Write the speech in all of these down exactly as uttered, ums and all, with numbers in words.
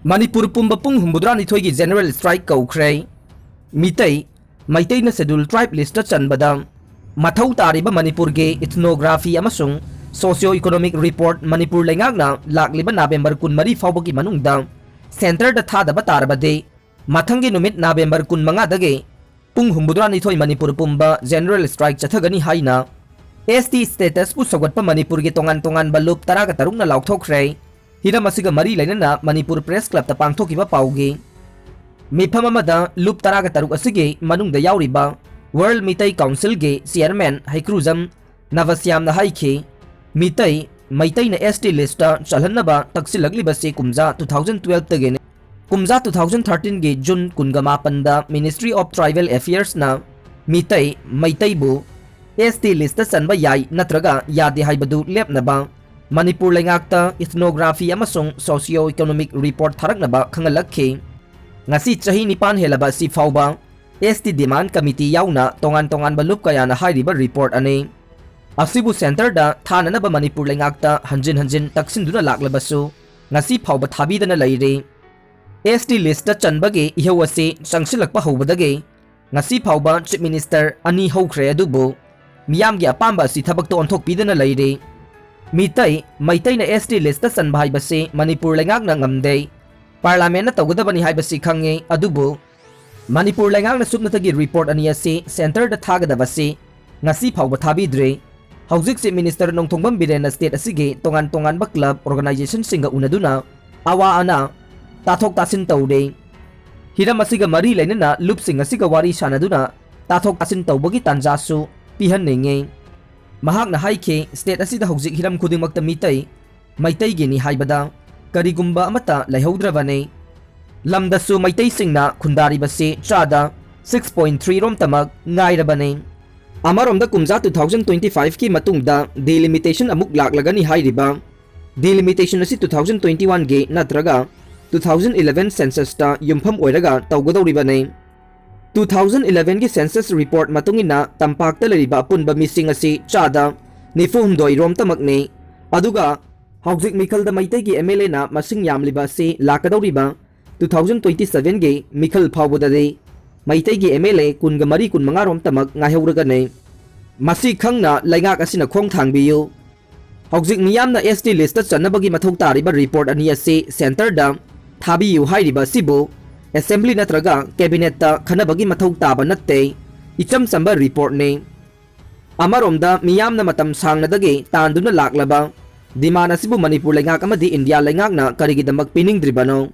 ꯃꯅꯤꯄꯨꯔ ꯄꯨꯝꯕ ꯄꯨꯡ ꯍꯨꯝꯐꯨꯇꯔꯥꯅꯤꯊꯣꯏꯒꯤ general strike ꯀꯧꯈ꯭ꯔꯦ꯫ Meitei, ꯃꯩꯇꯩꯅ schedule tribe listꯇ ꯆꯟꯕꯗ ꯃꯊꯧ ꯇꯥꯔꯤꯕ ꯃꯅꯤꯄꯨꯔꯒꯤ ethnography ꯑꯃꯁꯨꯡ socio economic report ꯃꯅꯤꯄꯨꯔ ꯂꯩꯉꯥꯛꯅ ꯂꯥꯛꯂꯤꯕ ꯅꯕꯦꯝꯕꯔ ꯀꯨꯟꯃꯔꯤ ꯐꯥꯎꯕꯒꯤ ꯃꯅꯨꯡꯗ centreꯗ ꯊꯥꯗꯕ ꯇꯥꯔꯕꯗꯤ, ꯃꯊꯪꯒꯤ ꯅꯨꯃꯤꯠ ꯅꯕꯦꯝꯕꯔ ꯀꯨꯟꯃꯉꯥꯗꯒꯤ ꯄꯨꯡ ꯍꯨꯝꯐꯨꯇꯔꯥꯅꯤꯊꯣꯏ ꯃꯅꯤꯄꯨꯔ ꯄꯨꯝꯕ general strike ꯆꯠꯊꯒꯅꯤ ꯍꯥꯏꯅ S T statusꯄꯨ ꯁꯧꯒꯠꯄ ꯃꯅꯤꯄꯨꯔꯒꯤ ꯇꯣꯉꯥꯟ ꯇꯣꯉꯥꯟꯕ ꯂꯨꯞ ꯇꯔꯥꯒ ꯇꯔꯨꯛꯅ ꯂꯥꯎꯊꯣꯛꯈ꯭ꯔꯦ꯫ ꯍꯤꯔꯝ ꯑꯁꯤꯒ ꯃꯔꯤ ꯂꯩꯅꯅ ꯃꯅꯤꯄꯨꯔ Press Clubꯇ ꯄꯥꯡꯊꯣꯛꯈꯤꯕ ꯄꯥꯎꯒꯤ ꯃꯤꯐꯝ ꯑꯃꯗ ꯂꯨꯞ ꯇꯔꯥꯒ ꯇꯔꯨꯛ ꯑꯁꯤꯒꯤ ꯃꯅꯨꯡꯗ ꯌꯥꯎꯔꯤꯕ World ꯃꯤꯇꯩ Councilꯒꯤ chairman ꯍꯩꯀ꯭ꯔꯨꯖꯝ ꯅꯕꯁ꯭ꯌꯥꯝꯅ ꯍꯥꯏꯈꯤ, ꯃꯤꯇꯩ, ꯃꯩꯇꯩꯅ S T listꯇ ꯆꯜꯍꯟꯅꯕ ꯇꯛꯁꯤꯜꯂꯛꯂꯤꯕꯁꯤ ꯀꯨꯝꯖꯥ two thousand twelveꯇꯒꯤꯅꯤ꯫ ꯀꯨꯝꯖꯥ two thousand thirteenꯒꯤ June ꯀꯨꯟꯒ ꯃꯥꯄꯟꯗ Ministry of Tribal Affairsꯅ Meitei, ꯃꯩꯇꯩꯕꯨ S T listꯇ ꯆꯟꯕ ꯌꯥꯏ ꯅꯠꯇ꯭ꯔꯒ ꯌꯥꯗꯦ ꯍꯥꯏꯕꯗꯨ ꯂꯦꯞꯅꯕ ꯃꯅꯤꯄꯨꯔ ꯂꯩꯉꯥꯛꯇ ethnography ꯑꯃꯁꯨꯡ socio economic report ꯊꯥꯔꯛꯅꯕ ꯈꯪꯍꯜꯂꯛꯈꯤ꯫ ꯉꯁꯤ ꯆꯍꯤ ꯅꯤꯄꯥꯟ ꯍꯦꯜꯂꯕ ꯑꯁꯤ ꯐꯥꯎꯕ S T demand committee ꯌꯥꯎꯅ ꯇꯣꯉꯥꯟ ꯇꯣꯉꯥꯟꯕ ꯂꯨꯞ ꯀꯌꯥꯅ ꯍꯥꯏꯔꯤꯕ report ꯑꯅꯤ ꯑꯁꯤꯕꯨ centreꯗ ꯊꯥꯅꯅꯕ ꯃꯅꯤꯄꯨꯔ ꯂꯩꯉꯥꯛꯇ ꯍꯟꯖꯤꯟ ꯍꯟꯖꯤꯟ ꯇꯛꯁꯤꯟꯗꯨꯅ ꯂꯥꯛꯂꯕꯁꯨ ꯉꯁꯤ ꯐꯥꯎꯕ ꯊꯥꯕꯤꯗꯅ ꯂꯩꯔꯤ꯫ S T listꯇ ꯆꯟꯕꯒꯤ ꯏꯍꯧ ꯑꯁꯤ ꯆꯪꯁꯤꯜꯂꯛꯄ ꯍꯧꯕꯗꯒꯤ ꯉꯁꯤ ꯐꯥꯎꯕ Chief Minister ꯑꯅꯤ ꯍꯧꯈ꯭ꯔꯦ, ꯑꯗꯨꯕꯨ ꯃꯤꯌꯥꯝꯒꯤ ꯑꯄꯥꯝꯕ ꯑꯁꯤ ꯊꯕꯛꯇ ꯑꯣꯟꯊꯣꯛꯄꯤꯗꯅ ꯂꯩꯔꯤ꯫ ꯃꯤꯇꯩ, ꯃꯩꯇꯩꯅ S T listꯇ ꯆꯟꯕ ꯍꯥꯏꯕꯁꯤ ꯃꯅꯤꯄꯨꯔ ꯂꯩꯉꯥꯛꯅ ꯉꯝꯗꯦ꯫ Parliamentꯅ ꯇꯧꯒꯗꯕꯅꯤ ꯍꯥꯏꯕꯁꯤ ꯈꯪꯉꯤ, ꯑꯗꯨꯕꯨ ꯃꯅꯤꯄꯨꯔ ꯂꯩꯉꯥꯛꯅ ꯁꯨꯞꯅꯇꯒꯤ report ꯑꯅꯤ ꯑꯁꯤ centreꯗ ꯊꯥꯒꯗꯕꯁꯤ ꯉꯁꯤ ꯐꯥꯎꯕ ꯊꯥꯕꯤꯗ꯭ꯔꯤ꯫ ꯍꯧꯖꯤꯛ Chief Minister ꯅꯣꯡꯊꯣꯡꯕꯝ ꯕꯤꯔꯦꯟꯅ state ꯑꯁꯤꯒꯤ ꯇꯣꯉꯥꯟ ꯇꯣꯉꯥꯟꯕ club organizationꯁꯤꯡꯒ ꯎꯅꯗꯨꯅ ꯑꯋꯥ ꯑꯅꯥ ꯇꯥꯊꯣꯛ ꯇꯥꯁꯤꯟ ꯇꯧꯔꯦ꯫ ꯍꯤꯔꯝ ꯑꯁꯤꯒ ꯃꯔꯤ ꯂꯩꯅꯅ ꯂꯨꯞꯁꯤꯡ ꯑꯁꯤꯒ ꯋꯥꯔꯤ ꯁꯥꯅꯗꯨꯅ ꯇꯥꯊꯣꯛ ꯇꯥꯁꯤꯟ ꯇꯧꯕꯒꯤ ꯇꯥꯟꯖꯥꯁꯨ ꯄꯤꯍꯟꯅꯤꯡꯉꯤ꯫ ꯃꯍꯥꯛꯅ ꯍꯥꯏꯈꯤ, state ꯑꯁꯤꯗ ꯍꯧꯖꯤꯛ ꯍꯤꯔꯝ ꯈꯨꯗꯤꯡꯃꯛꯇ ꯃꯤꯇꯩ, ꯃꯩꯇꯩꯒꯤꯅꯤ ꯍꯥꯏꯕꯗ ꯀꯔꯤꯒꯨꯝꯕ ꯑꯃꯠꯇ ꯂꯩꯍꯧꯗ꯭ꯔꯕꯅꯤ꯫ ꯂꯝꯗꯁꯨ ꯃꯩꯇꯩꯁꯤꯡꯅ ꯈꯨꯟꯗꯥꯔꯤꯕꯁꯤ ꯆꯥꯗ six point three ꯔꯣꯝꯇꯃꯛ ꯉꯥꯏꯔꯕꯅꯤ꯫ ꯑꯃꯔꯣꯝꯗ ꯀꯨꯝꯖꯥ two thousand twenty fiveꯀꯤ ꯃꯇꯨꯡꯗ delimitation ꯑꯃꯨꯛ ꯂꯥꯛꯂꯒꯅꯤ ꯍꯥꯏꯔꯤꯕ delimitation ꯑꯁꯤ two thousand twenty oneꯒꯤ ꯅꯠꯇ꯭ꯔꯒ two thousand eleven censusꯇ ꯌꯨꯝꯐꯝ ꯑꯣꯏꯔꯒ ꯇꯧꯒꯗꯧꯔꯤꯕꯅꯤ꯫ Two thousand elevenꯒꯤ census report ꯃꯇꯨꯡ ꯏꯟꯅ ꯇꯝꯄꯥꯛꯇ ꯂꯩꯔꯤꯕ ꯑꯄꯨꯟꯕ ꯃꯤꯁꯤꯡ ꯑꯁꯤ ꯆꯥꯗ ꯅꯤꯐꯨ ꯍꯨꯝꯗꯣꯏ ꯔꯣꯝꯇꯃꯛꯅꯤ꯫ ꯑꯗꯨꯒ ꯍꯧꯖꯤꯛ ꯃꯤꯈꯜꯗ ꯃꯩꯇꯩꯒꯤ M L Aꯅ ꯃꯁꯤꯡ ꯌꯥꯝꯂꯤꯕ ꯑꯁꯤ ꯂꯥꯛꯀꯗꯧꯔꯤꯕ two thousand twenty sevenꯒꯤ ꯃꯤꯈꯜ ꯐꯥꯎꯕꯗꯗꯤ ꯃꯩꯇꯩꯒꯤ M L A ꯀꯨꯟꯒ ꯃꯔꯤ, ꯀꯨꯟꯃꯉꯥ ꯔꯣꯝꯇꯃꯛ ꯉꯥꯏꯍꯧꯔꯒꯅꯤ꯫ ꯃꯁꯤ ꯈꯪꯅ ꯂꯩꯉꯥꯛ ꯑꯁꯤꯅ ꯈꯣꯡ ꯊꯥꯡꯕꯤꯌꯨ꯫ ꯍꯧꯖꯤꯛ ꯃꯤꯌꯥꯝꯅ S T listꯇ ꯆꯟꯅꯕꯒꯤ ꯃꯊꯧ ꯇꯥꯔꯤꯕ report ꯑꯅꯤ ꯑꯁꯤ centreꯗ ꯊꯥꯕꯤꯌꯨ ꯍꯥꯏꯔꯤꯕ ꯑꯁꯤꯕꯨ assembly ꯅꯠꯇ꯭ꯔꯒ cabinetꯇ ꯈꯟꯅꯕꯒꯤ ꯃꯊꯧ ꯇꯥꯕ ꯅꯠꯇꯦ꯫ ꯏꯆꯝ ꯆꯝꯕ reportꯅꯤ꯫ ꯑꯃꯔꯣꯝꯗ ꯃꯤꯌꯥꯝꯅ ꯃꯇꯝ ꯁꯥꯡꯅꯗꯒꯤ ꯇꯥꯟꯗꯨꯅ ꯂꯥꯛꯂꯕ demand ꯑꯁꯤꯕꯨ ꯃꯅꯤꯄꯨꯔ ꯂꯩꯉꯥꯛ ꯑꯃꯗꯤ ꯏꯟꯗꯤꯌꯥ ꯂꯩꯉꯥꯛꯅ ꯀꯔꯤꯒꯤꯗꯃꯛ ꯄꯤꯅꯤꯡꯗ꯭ꯔꯤꯕꯅꯣ?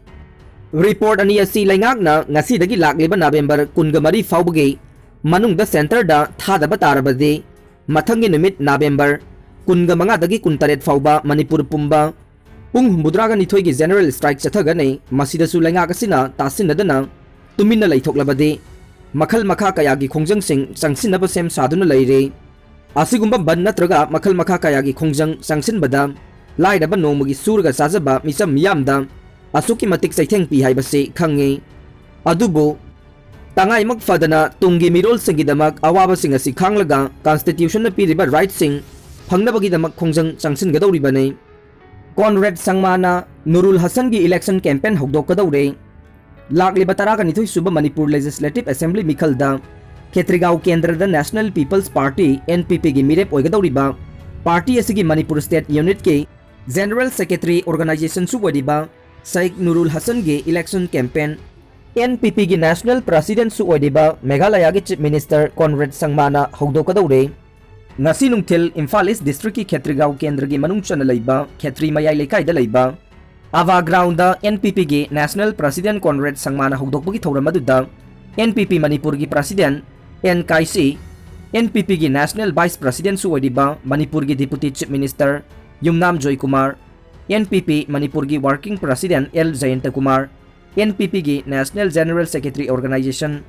Report ꯑꯅꯤ ꯑꯁꯤ ꯂꯩꯉꯥꯛꯅ ꯉꯁꯤꯗꯒꯤ ꯂꯥꯛꯂꯤꯕ November ꯀꯨꯟꯒ ꯃꯔꯤ ꯐꯥꯎꯕꯒꯤ ꯃꯅꯨꯡꯗ centreꯗ ꯊꯥꯗꯕ ꯇꯥꯔꯕꯗꯤ ꯃꯊꯪꯒꯤ ꯅꯨꯃꯤꯠ November ꯀꯨꯟꯒ ꯃꯉꯥꯗꯒꯤ ꯀꯨꯟꯇꯔꯦꯠ ꯐꯥꯎꯕ ꯃꯅꯤꯄꯨꯔ ꯄꯨꯝꯕ ꯄꯨꯡ ꯍꯨꯝꯐꯨꯇꯔꯥꯒ ꯅꯤꯊꯣꯏꯒꯤ general strike ꯆꯠꯊꯒꯅꯤ꯫ ꯃꯁꯤꯗꯁꯨ ꯂꯩꯉꯥꯛ ꯑꯁꯤꯅ ꯇꯥꯁꯤꯟꯅꯗꯅ ꯇꯨꯃꯤꯟꯅ ꯂꯩꯊꯣꯛꯂꯕꯗꯤ ꯃꯈꯜ ꯃꯈꯥ ꯀꯌꯥꯒꯤ ꯈꯣꯡꯖꯪꯁꯤꯡ ꯆꯪꯁꯤꯟꯅꯕ ꯁꯦꯝ ꯁꯥꯗꯨꯅ ꯂꯩꯔꯤ꯫ ꯑꯁꯤꯒꯨꯝꯕ ꯕꯟ ꯅꯠꯇ꯭ꯔꯒ ꯃꯈꯜ ꯃꯈꯥ ꯀꯌꯥꯒꯤ ꯈꯣꯡꯖꯪ ꯆꯪꯁꯤꯟꯕꯗ ꯂꯥꯏꯔꯕ ꯅꯣꯡꯃꯒꯤ ꯁꯨꯔꯒ ꯆꯥꯖꯕ ꯃꯤꯆꯝ ꯃꯤꯌꯥꯝꯗ ꯑꯁꯨꯛꯀꯤ ꯃꯇꯤꯛ ꯆꯩꯊꯦꯡ ꯄꯤ ꯍꯥꯏꯕꯁꯤ ꯈꯪꯉꯤ꯫ ꯑꯗꯨꯕꯨ ꯇꯉꯥꯏꯃꯛ ꯐꯗꯅ ꯇꯨꯡꯒꯤ ꯃꯤꯔꯣꯜꯁꯤꯡꯒꯤꯗꯃꯛ ꯑꯋꯥꯕꯁꯤꯡ ꯑꯁꯤ ꯈꯥꯡꯂꯒ constitutionꯅ ꯄꯤꯔꯤꯕ rightꯁꯤꯡ ꯐꯪꯅꯕꯒꯤꯗꯃꯛ ꯈꯣꯡꯖꯪ ꯆꯪꯁꯤꯟꯒꯗꯧꯔꯤꯕꯅꯤ꯫ ꯀꯣꯟꯔꯦꯗ ꯁꯪꯃꯥꯅ ꯅꯨꯔꯨꯜ ꯍꯁꯟꯒꯤ election campaign ꯍꯧꯗꯣꯛꯀꯗꯧꯔꯦ꯫ ꯂꯥꯛꯂꯤꯕ ꯇꯔꯥꯒ ꯅꯤꯊꯣꯏ ꯁꯨꯕ ꯃꯅꯤꯄꯨꯔ Legislative Assembly ꯃꯤꯈꯜꯗ ꯈꯦꯇ꯭ꯔꯤꯒꯥꯎ ꯀꯦꯟꯗ꯭ꯔꯗ National People's Party, N P P ꯒꯤ ꯃꯤꯔꯦꯞ ꯑꯣꯏꯒꯗꯧꯔꯤꯕ party ꯑꯁꯤꯒꯤ ꯃꯅꯤꯄꯨꯔ state unitꯀꯤ general secretary organizationꯁꯨ ꯑꯣꯏꯔꯤꯕ Sheikh ꯅꯨꯔꯨꯜ ꯍꯁꯟꯒꯤ election campaign N P P ꯒꯤ national presidentꯁꯨ ꯑꯣꯏꯔꯤꯕ ꯃꯦꯘꯥꯂꯌꯥꯒꯤ Chief Minister ꯀꯣꯟꯔꯦꯗ ꯁꯪꯃꯥꯅ ꯍꯧꯗꯣꯛꯀꯗꯧꯔꯦ꯫ ꯉꯁꯤ ꯅꯨꯡꯊꯤꯜ ꯏꯝꯐꯥꯜ East districtꯀꯤ ꯈꯦꯇ꯭ꯔꯤꯒꯥꯎ ꯀꯦꯟꯗ꯭ꯔꯒꯤ ꯃꯅꯨꯡ ꯆꯟꯅ ꯂꯩꯕ ꯈꯦꯇ꯭ꯔꯤ ꯃꯌꯥꯏ ꯂꯩꯀꯥꯏꯗ ꯂꯩꯕ ꯑꯚꯥ groundꯗ N P Pꯒꯤ national president ꯀꯣꯟꯔꯦꯗ ꯁꯪꯃꯥꯅ ꯍꯧꯗꯣꯛꯄꯒꯤ ꯊꯧꯔꯝ ꯑꯗꯨꯗ N P P ꯃꯅꯤꯄꯨꯔꯒꯤ president N ꯀꯥꯏꯁꯤ, N P Pꯒꯤ national vice presidentꯁꯨ ꯑꯣꯏꯔꯤꯕ ꯃꯅꯤꯄꯨꯔꯒꯤ Deputy Chief Minister Yumnam Joykumar, N P P ꯃꯅꯤꯄꯨꯔꯒꯤ working president L Jayantakumar, N P Pꯒꯤ national general secretary organization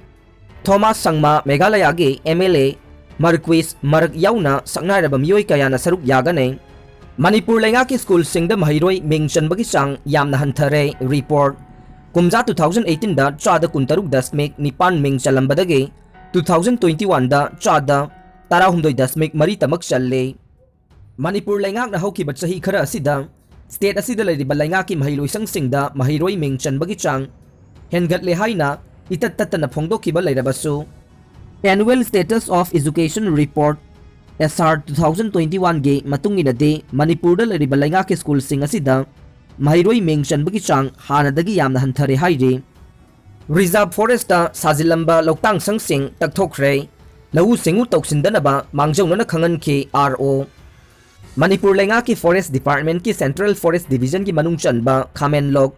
Thomas Sangma, ꯃꯦꯘꯥꯂꯌꯥꯒꯤ M L A ꯃꯔꯀ꯭ꯋꯤꯁ ꯃꯔꯛ ꯌꯥꯎꯅ ꯁꯛꯅꯥꯏꯔꯕ ꯃꯤꯑꯣꯏ ꯀꯌꯥꯅ ꯁꯔꯨꯛ ꯌꯥꯒꯅꯤ꯫ ꯃꯅꯤꯄꯨꯔ ꯂꯩꯉꯥꯛꯀꯤ ꯁ꯭ꯀꯨꯜꯁꯤꯡꯗ ꯃꯍꯩꯔꯣꯏ ꯃꯤꯡ ꯆꯟꯕꯒꯤ ꯆꯥꯡ ꯌꯥꯝꯅ ꯍꯟꯊꯔꯦ꯫ Report꯫ ꯀꯨꯝꯖꯥ two thousand eighteenꯗ ꯆꯥꯗ ꯀꯨꯟꯇꯔꯨꯛ ꯗꯁꯃꯤꯛ ꯅꯤꯄꯥꯟ ꯃꯤꯡ ꯆꯜꯂꯝꯕꯗꯒꯤ two thousand twenty oneꯗ ꯆꯥꯗ ꯇꯔꯥꯍꯨꯝꯗꯣꯏ ꯗꯁꯃꯤꯛ ꯃꯔꯤ ꯇꯃꯛ ꯆꯜꯂꯦ꯫ ꯃꯅꯤꯄꯨꯔ ꯂꯩꯉꯥꯛꯅ ꯍꯧꯈꯤꯕ ꯆꯍꯤ ꯈꯔ ꯑꯁꯤꯗ state ꯑꯁꯤꯗ ꯂꯩꯔꯤꯕ ꯂꯩꯉꯥꯛꯀꯤ ꯃꯍꯩꯂꯣꯏꯁꯪꯁꯤꯡꯗ ꯃꯍꯩꯔꯣꯏ ꯃꯤꯡ ꯆꯟꯕꯒꯤ ꯆꯥꯡ ꯍꯦꯟꯒꯠꯂꯦ ꯍꯥꯏꯅ ꯏꯇꯠ ꯇꯠꯇꯅ ꯐꯣꯡꯗꯣꯛꯈꯤꯕ ꯂꯩꯔꯕꯁꯨ, Annual Status of Education Report, S R two thousand twenty-one ꯒꯤ ꯃꯇꯨꯡ ꯏꯟꯅꯗꯤ, ꯃꯅꯤꯄꯨꯔꯗ ꯂꯩꯔꯤꯕ ꯂꯩꯉꯥꯛꯀꯤ ꯁ꯭ꯀꯨꯜꯁꯤꯡ ꯑꯁꯤꯗ ꯃꯍꯩꯔꯣꯏ ꯃꯤꯡ ꯆꯟꯕꯒꯤ ꯆꯥꯡ ꯍꯥꯟꯅꯗꯒꯤ ꯌꯥꯝꯅ ꯍꯟꯊꯔꯦ ꯍꯥꯏꯔꯤ꯫ Reserve Forestꯇ ꯁꯥꯖꯤꯜꯂꯝꯕ ꯂꯧꯇꯥꯡ ꯁꯪꯁꯤꯡ ꯇꯛꯊꯣꯛꯈ꯭ꯔꯦ꯫ ꯂꯧꯎ ꯁꯤꯡꯎ ꯇꯧꯁꯤꯟꯗꯅꯕ ꯃꯥꯡꯖꯧꯅꯅ ꯈꯪꯍꯟꯈꯤ, R O꯫ ꯃꯅꯤꯄꯨꯔ ꯂꯩꯉꯥꯛꯀꯤ Forest Departmentꯀꯤ Central Forest Divisionꯒꯤ ꯃꯅꯨꯡ ꯆꯟꯕ ꯈꯥꯃꯦꯟꯂꯣꯛ,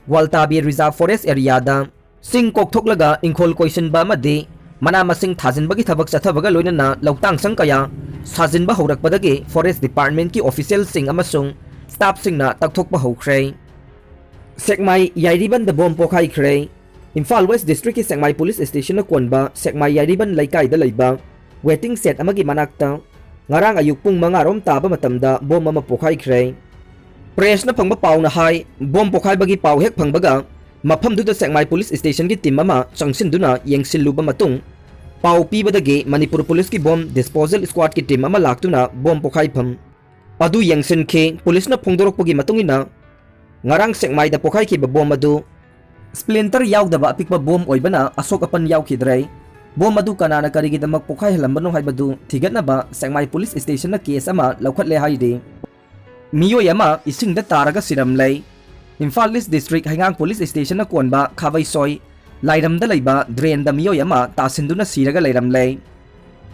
ꯒ꯭ꯋꯥꯜꯇꯥꯕꯤ Reserve Forest Areaꯗ ꯁꯤꯡ ꯀꯣꯛꯊꯣꯛꯂꯒ ꯏꯪꯈꯣꯜ ꯀꯣꯏꯁꯤꯟꯕ ꯑꯃꯗꯤ ꯃꯅꯥ ꯃꯁꯤꯡ ꯊꯥꯖꯤꯟꯕꯒꯤ ꯊꯕꯛ ꯆꯠꯊꯕꯒ ꯂꯣꯏꯅꯅ ꯂꯧꯇꯥꯡ ꯁꯪ ꯀꯌꯥ ꯁꯥꯖꯤꯟꯕ ꯍꯧꯔꯛꯄꯗꯒꯤ Forest Departmentꯀꯤ officialꯁꯤꯡ ꯑꯃꯁꯨꯡ staffꯁꯤꯡꯅ ꯇꯛꯊꯣꯛꯄ ꯍꯧꯈ꯭ꯔꯦ꯫ ꯁꯦꯛꯃꯥꯏ ꯌꯥꯏꯔꯤꯕꯟꯗ ꯕꯣꯝ ꯄꯣꯈꯥꯏꯈ꯭ꯔꯦ꯫ ꯏꯝꯐꯥꯜ West Districtꯀꯤ ꯁꯦꯛꯃꯥꯏ Police Stationꯅ ꯀꯣꯟꯕ ꯁꯦꯛꯃꯥꯏ ꯌꯥꯏꯔꯤꯕꯟ ꯂꯩꯀꯥꯏꯗ ꯂꯩꯕ waiting shed ꯑꯃꯒꯤ ꯃꯅꯥꯛꯇ ꯉꯔꯥꯡ ꯑꯌꯨꯛ ꯄꯨꯡ ꯃꯉꯥ ꯔꯣꯝ ꯇꯥꯕ ꯃꯇꯝꯗ ꯕꯣꯝ ꯑꯃ ꯄꯣꯈꯥꯏꯈ꯭ꯔꯦ꯫ Pressꯅ ꯐꯪꯕ ꯄꯥꯎꯅ ꯍꯥꯏ, ꯕꯣꯝ ꯄꯣꯈꯥꯏꯕꯒꯤ ꯄꯥꯎ ꯍꯦꯛ ꯐꯪꯕꯒ ꯃꯐꯝꯗꯨꯗ ꯁꯦꯛꯃꯥꯏ Police Stationꯒꯤ team ꯑꯃ ꯆꯪꯁꯤꯟꯗꯨꯅ ꯌꯦꯡꯁꯤꯜꯂꯨꯕ ꯃꯇꯨꯡ, ꯄꯥꯎ ꯄꯤꯕꯗꯒꯤ ꯃꯅꯤꯄꯨꯔ Policeꯀꯤ Bomb Disposal Squadꯀꯤ team ꯑꯃ ꯂꯥꯛꯇꯨꯅ ꯕꯣꯝ ꯄꯣꯈꯥꯏꯐꯝ ꯑꯗꯨ ꯌꯦꯡꯁꯤꯟꯈꯤ꯫ Policeꯅ ꯐꯣꯡꯗꯣꯔꯛꯄꯒꯤ ꯃꯇꯨꯡ ꯏꯟꯅ, ꯉꯔꯥꯡ ꯁꯦꯛꯃꯥꯏꯗ ꯄꯣꯈꯥꯏꯈꯤꯕ ꯕꯣꯝ ꯑꯗꯨ splinter ꯌꯥꯎꯗꯕ ꯑꯄꯤꯛꯄ ꯕꯣꯝ ꯑꯣꯏꯕꯅ ꯑꯁꯣꯛ ꯑꯄꯟ ꯌꯥꯎꯈꯤꯗ꯭ꯔꯦ꯫ ꯕꯣꯝ ꯑꯗꯨ ꯀꯅꯥꯅ ꯀꯔꯤꯒꯤꯗꯃꯛ ꯄꯣꯈꯥꯏꯍꯜꯂꯝꯕꯅꯣ ꯍꯥꯏꯕꯗꯨ ꯊꯤꯒꯠꯅꯕ ꯁꯦꯛꯃꯥꯏ Police Stationꯅ case ꯑꯃ ꯂꯧꯈꯠꯂꯦ ꯍꯥꯏꯔꯤ꯫ ꯃꯤꯑꯣꯏ ꯑꯃ ꯏꯁꯤꯡꯗ ꯇꯥꯔꯒ ꯁꯤꯔꯝꯂꯦ꯫ ꯏꯝꯐꯥꯜ East District ꯍꯩꯉꯥꯡ Police Stationꯅ ꯀꯣꯟꯕ ꯈꯥꯕꯩꯁꯣꯏ ꯂꯥꯏꯔꯝꯗ ꯂꯩꯕ drainꯗ ꯃꯤꯑꯣꯏ ꯑꯃ ꯇꯥꯁꯤꯟꯗꯨꯅ ꯁꯤꯔꯒ ꯂꯩꯔꯝꯂꯦ꯫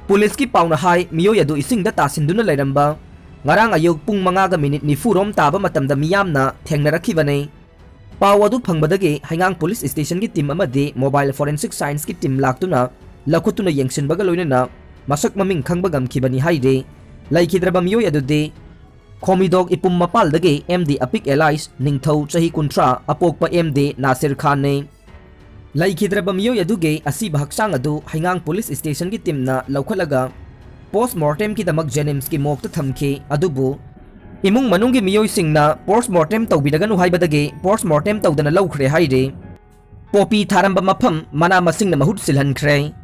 Policeꯀꯤ ꯄꯥꯎꯅ ꯍꯥꯏ, ꯃꯤꯑꯣꯏ ꯑꯗꯨ ꯏꯁꯤꯡꯗ ꯇꯥꯁꯤꯟꯗꯨꯅ ꯂꯩꯔꯝꯕ ꯉꯔꯥꯡ ꯑꯌꯨꯛ ꯄꯨꯡ ꯃꯉꯥꯒ minute ꯅꯤꯐꯨ ꯔꯣꯝ ꯇꯥꯕ ꯃꯇꯝꯗ ꯃꯤꯌꯥꯝꯅ ꯊꯦꯡꯅꯔꯛꯈꯤꯕꯅꯤ꯫ ꯄꯥꯎ ꯑꯗꯨ ꯐꯪꯕꯗꯒꯤ ꯍꯩꯉꯥꯡ Police Stationꯒꯤ team ꯑꯃꯗꯤ Mobile Forensic Scienceꯀꯤ team ꯂꯥꯛꯇꯨꯅ ꯂꯧꯈꯠꯇꯨꯅ ꯌꯦꯡꯁꯤꯟꯕꯒ ꯂꯣꯏꯅꯅ ꯃꯁꯛ ꯃꯃꯤꯡ ꯈꯪꯕ ꯉꯝꯈꯤꯕꯅꯤ ꯍꯥꯏꯔꯤ꯫ ꯂꯩꯈꯤꯗ꯭ꯔꯕ ꯃꯤꯑꯣꯏ ꯑꯗꯨꯗꯤ ꯈꯣꯃꯤꯗꯣꯛ ꯏꯄꯨꯝ ꯃꯄꯥꯜꯗꯒꯤ M D ꯑꯄꯤꯛ alias ꯅꯤꯡꯊꯧ, ꯆꯍꯤ ꯀꯨꯟꯊ꯭ꯔꯥ, ꯑꯄꯣꯛꯄ M D ꯅꯥꯁꯤꯔ ꯈꯥꯟꯅꯤ꯫ ꯂꯩꯈꯤꯗ꯭ꯔꯕ ꯃꯤꯑꯣꯏ ꯑꯗꯨꯒꯤ ꯑꯁꯤꯕ ꯍꯛꯆꯥꯡ ꯑꯗꯨ ꯍꯩꯉꯥꯡ Police Stationꯒꯤ teamꯅ ꯂꯧꯈꯠꯂꯒ post mortemꯒꯤꯗꯃꯛ JNIMSꯀꯤ morgueꯇ ꯊꯝꯈꯤ꯫ ꯑꯗꯨꯕꯨ ꯏꯃꯨꯡ ꯃꯅꯨꯡꯒꯤ ꯃꯤꯑꯣꯏꯁꯤꯡꯅ post mortem ꯇꯧꯕꯤꯔꯒꯅꯨ ꯍꯥꯏꯕꯗꯒꯤ post mortem ꯇꯧꯗꯅ ꯂꯧꯈ꯭ꯔꯦ ꯍꯥꯏꯔꯤ꯫ ꯄꯣꯄꯤ ꯊꯥꯔꯝꯕ ꯃꯐꯝ ꯃꯅꯥ ꯃꯁꯤꯡꯅ ꯃꯍꯨꯠ ꯁꯤꯜꯍꯟꯈ꯭ꯔꯦ꯫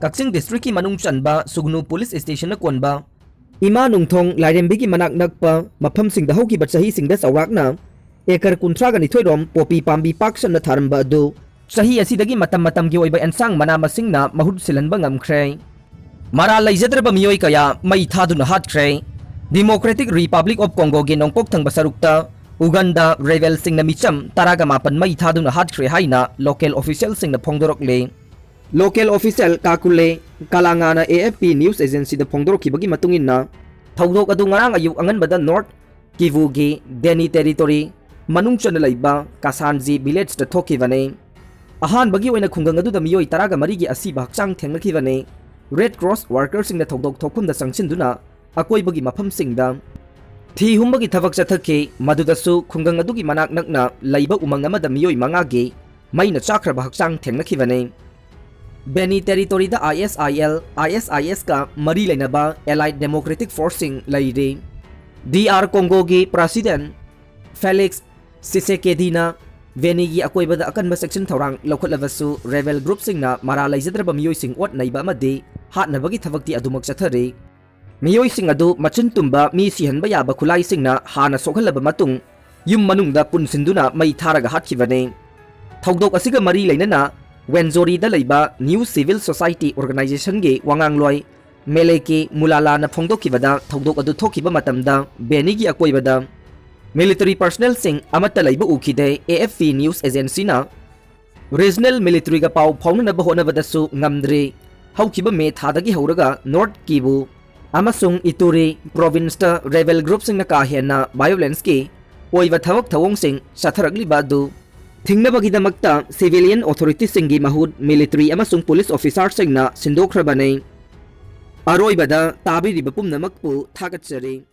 ꯀꯛꯆꯤꯡ Districtꯀꯤ ꯃꯅꯨꯡ ꯆꯟꯕ ꯁꯨꯒꯅꯨ Police Stationꯅ ꯀꯣꯟꯕ ꯏꯃꯥ ꯅꯨꯡꯊꯣꯡ ꯂꯥꯏꯔꯦꯝꯕꯤꯒꯤ ꯃꯅꯥꯛ ꯅꯛꯄ ꯃꯐꯝꯁꯤꯡꯗ ꯍꯧꯈꯤꯕ ꯆꯍꯤꯁꯤꯡꯗ ꯆꯥꯎꯔꯥꯛꯅ ꯑꯦꯀꯔ ꯀꯨꯟꯊ꯭ꯔꯥꯒ ꯅꯤꯊꯣꯏ ꯔꯣꯝ ꯄꯣꯄꯤ ꯄꯥꯝꯕꯤ ꯄꯥꯛ ꯁꯟꯅ ꯊꯥꯔꯝꯕ ꯑꯗꯨ ꯆꯍꯤ ꯑꯁꯤꯗꯒꯤ ꯃꯇꯝ ꯃꯇꯝꯒꯤ ꯑꯣꯏꯕ ꯑꯦꯟꯁꯥꯡ ꯃꯅꯥ ꯃꯁꯤꯡꯅ ꯃꯍꯨꯠ ꯁꯤꯜꯍꯟꯕ ꯉꯝꯈ꯭ꯔꯦ꯫ ꯃꯔꯥꯜ ꯂꯩꯖꯗ꯭ꯔꯕ ꯃꯤꯑꯣꯏ ꯀꯌꯥ ꯃꯩ ꯊꯥꯗꯨꯅ ꯍꯥꯠꯈ꯭ꯔꯦ꯫ Democratic Republic of Congoꯒꯤ ꯅꯣꯡꯄꯣꯛ ꯊꯪꯕ ꯁꯔꯨꯛꯇ ꯎꯒꯟꯗꯥ ꯔꯦꯕꯦꯜꯁꯤꯡꯅ ꯃꯤꯆꯝ ꯇꯔꯥꯒ ꯃꯥꯄꯟ ꯃꯩ ꯊꯥꯗꯨꯅ ꯍꯥꯠꯈ꯭ꯔꯦ ꯍꯥꯏꯅ local officialꯁꯤꯡꯅ ꯐꯣꯡꯗꯣꯔꯛꯂꯤ꯫ Local official ꯀꯥꯀꯨꯂꯦ ꯀꯂꯥꯉꯥꯅ A F P news agencyꯗ ꯐꯣꯡꯗꯣꯔꯛꯈꯤꯕꯒꯤ ꯃꯇꯨꯡ ꯏꯟꯅ, ꯊꯧꯗꯣꯛ ꯑꯗꯨ ꯉꯔꯥꯡ ꯑꯌꯨꯛ ꯑꯉꯟꯕꯗ North Kivuꯒꯤ Beni Territory ꯃꯅꯨꯡ ꯆꯟꯅ ꯂꯩꯕ ꯀꯥꯁꯥꯟꯖꯤ villageꯇ ꯊꯣꯛꯈꯤꯕꯅꯤ꯫ ꯑꯍꯥꯟꯕꯒꯤ ꯑꯣꯏꯅ ꯈꯨꯡꯒꯪ ꯑꯗꯨꯗ ꯃꯤꯑꯣꯏ ꯇꯔꯥꯒ ꯃꯔꯤꯒꯤ ꯑꯁꯤꯕ ꯍꯛꯆꯥꯡ ꯊꯦꯡꯅꯈꯤꯕꯅꯤ꯫ Red Cross workerꯁꯤꯡꯅ ꯊꯧꯗꯣꯛ ꯊꯣꯛꯐꯝꯗ ꯆꯪꯁꯤꯟꯗꯨꯅ ꯑꯀꯣꯏꯕꯒꯤ ꯃꯐꯝꯁꯤꯡꯗ ꯊꯤ ꯍꯨꯝꯕꯒꯤ ꯊꯕꯛ ꯆꯠꯊꯈꯤ, ꯃꯗꯨꯗꯁꯨ ꯈꯨꯡꯒꯪ ꯑꯗꯨꯒꯤ ꯃꯅꯥꯛ ꯅꯛꯅ ꯂꯩꯕ ꯎꯃꯪ ꯑꯃꯗ ꯃꯤꯑꯣꯏ ꯃꯉꯥꯒꯤ ꯃꯩꯅ ꯆꯥꯛꯈ꯭ꯔꯕ ꯍꯛꯆꯥꯡ ꯊꯦꯡꯅꯈꯤꯕꯅꯤ꯫ Beni Territoryꯗ I S I L, I S I Sꯀ ꯃꯔꯤ ꯂꯩꯅꯕ Allied Democratic Forceꯁꯤꯡ ꯂꯩꯔꯤ꯫ D R Congoꯒꯤ President Felix Tshisekediꯅ Beniꯒꯤ ꯑꯀꯣꯏꯕꯗ ꯑꯀꯟꯕ ꯆꯦꯛꯁꯤꯟ ꯊꯧꯔꯥꯡ ꯂꯧꯈꯠꯂꯕꯁꯨ, rebel groupꯁꯤꯡꯅ ꯃꯔꯥꯜ ꯂꯩꯖꯗ꯭ꯔꯕ ꯃꯤꯑꯣꯏꯁꯤꯡ ꯑꯣꯠ ꯅꯩꯕ ꯑꯃꯗꯤ ꯍꯥꯠꯅꯕꯒꯤ ꯊꯕꯛꯇꯤ ꯑꯗꯨꯃꯛ ꯆꯠꯊꯔꯤ꯫ ꯃꯤꯑꯣꯏꯁꯤꯡ ꯑꯗꯨ ꯃꯆꯤꯟ ꯇꯨꯝꯕ ꯃꯤ ꯁꯤꯍꯟꯕ ꯌꯥꯕ ꯈꯨꯠꯂꯥꯏꯁꯤꯡꯅ ꯍꯥꯟꯅ ꯁꯣꯛꯍꯜꯂꯕ ꯃꯇꯨꯡ, ꯌꯨꯝ ꯃꯅꯨꯡꯗ ꯄꯨꯟꯁꯤꯟꯗꯨꯅ ꯃꯩ ꯊꯥꯔꯒ ꯍꯥꯠꯈꯤꯕꯅꯤ꯫ ꯊꯧꯗꯣꯛ ꯑꯁꯤꯒ ꯃꯔꯤ ꯂꯩꯅꯅ ꯋꯦꯟꯖꯣꯔꯤꯗ ꯂꯩꯕ New Civil Society Organizationꯒꯤ ꯋꯥꯉꯥꯡꯂꯣꯏ ꯃꯦꯂꯦꯀꯤ ꯃꯨꯂꯥꯂꯥꯅ ꯐꯣꯡꯗꯣꯛꯈꯤꯕꯗ, ꯊꯧꯗꯣꯛ ꯑꯗꯨ ꯊꯣꯛꯈꯤꯕ ꯃꯇꯝꯗ ꯕꯦꯅꯤꯒꯤ ꯑꯀꯣꯏꯕꯗ military personnelꯁꯤꯡ ꯑꯃꯠꯇ ꯂꯩꯕ ꯎꯈꯤꯗꯦ꯫ A F P news agencyꯅ regional militaryꯒ ꯄꯥꯎ ꯐꯥꯎꯅꯅꯕ ꯍꯣꯠꯅꯕꯗꯁꯨ ꯉꯝꯗ꯭ꯔꯤ꯫ ꯍꯧꯈꯤꯕ ꯃꯦ ꯊꯥꯗꯒꯤ ꯍꯧꯔꯒ North Kivu ꯑꯃꯁꯨꯡ Ituri provinceꯇ rebel groupꯁꯤꯡꯅ ꯀꯥ ꯍꯦꯟꯅ violenceꯀꯤ ꯑꯣꯏꯕ ꯊꯕꯛ ꯊꯧꯑꯣꯡꯁꯤꯡ ꯆꯠꯊꯔꯛꯂꯤꯕ ꯑꯗꯨ ꯊꯤꯡꯅꯕꯒꯤꯗꯃꯛꯇ civilian authorityꯁꯤꯡꯒꯤ ꯃꯍꯨꯠ military ꯑꯃꯁꯨꯡ police officerꯁꯤꯡꯅ ꯁꯤꯟꯗꯣꯛꯈ꯭ꯔꯕꯅꯤ꯫ ꯑꯔꯣꯏꯕꯗ ꯇꯥꯕꯤꯔꯤꯕ ꯄꯨꯝꯅꯃꯛꯄꯨ ꯊꯥꯒꯠꯆꯔꯤ꯫